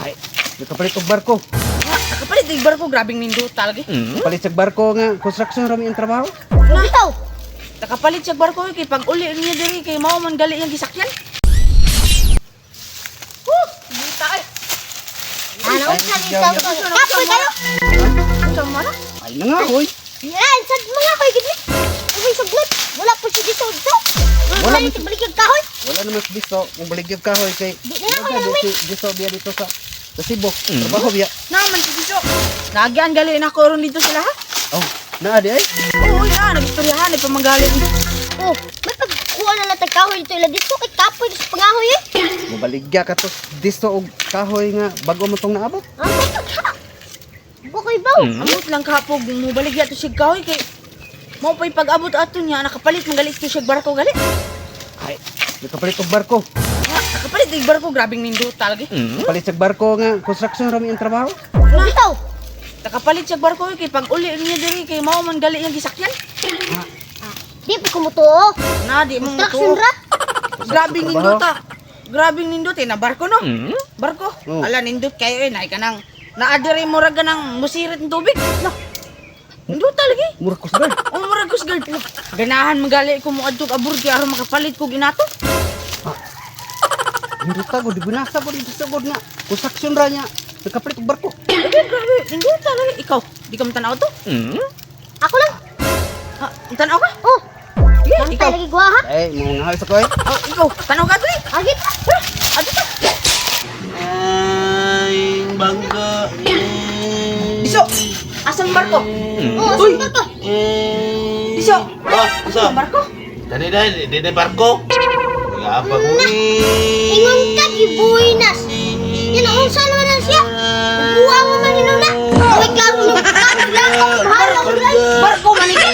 Ay, nakapalit og barko. Ha, nakapalit og barko, grabing nindot lagi. Palit sa barko nga construction rami ang trabaho. Na, Bitaw. nakapalit siya barko kay pag uli niya diri kay mao man gali iyang gisakyan. Woo, dita ay. Ano unsa ni taw ko? Kapoy kayo. Unsa man na? Ay na nga, hoy. Yan, sad mga koy gid ni. Uy, suglot. Wala po siya diso dito. Wala Wala ni baligya kahoy. Wala naman si Biso, kung baligya kahoy kay Di na ako Wala namin. si Biso biya dito sa Cebu. Trabaho biya. Naman si Biso. Nagyan gali na ko ron dito sila ha. Oh, naa di ay. Oo, na nagistoryahan ay pamanggali. Oh, may pagkuha na lang tag kahoy dito ila dito kay kapoy sa pangahoy eh. Mobaligya ka to diso og kahoy nga bago mo tong naabot. Ang pagka. Bukoy baw. Amot lang kahapog mo baligya to siya kahoy kay mao pa'y pag-abot ato niya nakapalit man gali to siya barko gali. Ay, nakapalit og barko. Ha, nakapalit og barko, grabing nindot lagi. Palit sa barko nga construction rami ang trabaho. Na, Bitaw. nakapalit siya barko kay pag uli niya diri kay mao man gali iyang gisakyan. Di pa kumutuo. Na di mo Construction mutuo. ra. Grabing nindot ah. Grabing nindot eh na barko no. Barko. Oo. Ala nindot kayo eh nay kanang naadiri mo ra ganang musirit ng tubig. No. Nindot lagi. Murag kusgar. O murag kusgal. Ganahan magali ko mo adtog abroad kay aron makapalit kog inato. Hindi ta gud ginasa gud dito gud nga construction ra niya. Nakapalit og barko. Grabe, grabe. Nindot lagi. Ikaw, di ka matanaw to? Ako lang. Ha, tanaw ka? Oh, Sige, bantay ikaw. lagi guwa ha. Ay, mo nga sa koy. Oh, ikaw, tanaw ka to eh. Agit. Adto ta. Ay, bangga. Diso. Asang barko? Oh, Uy. asan ba to? Diso. Ah, usa. Asang barko? Dani dani, dini barko. Apa ko? Ingon ka gibuinas. Yan unsa naman na siya? Buang naman ni na. Kaway klaro ni klaro lang. Bahala ko dai. Barko man iki.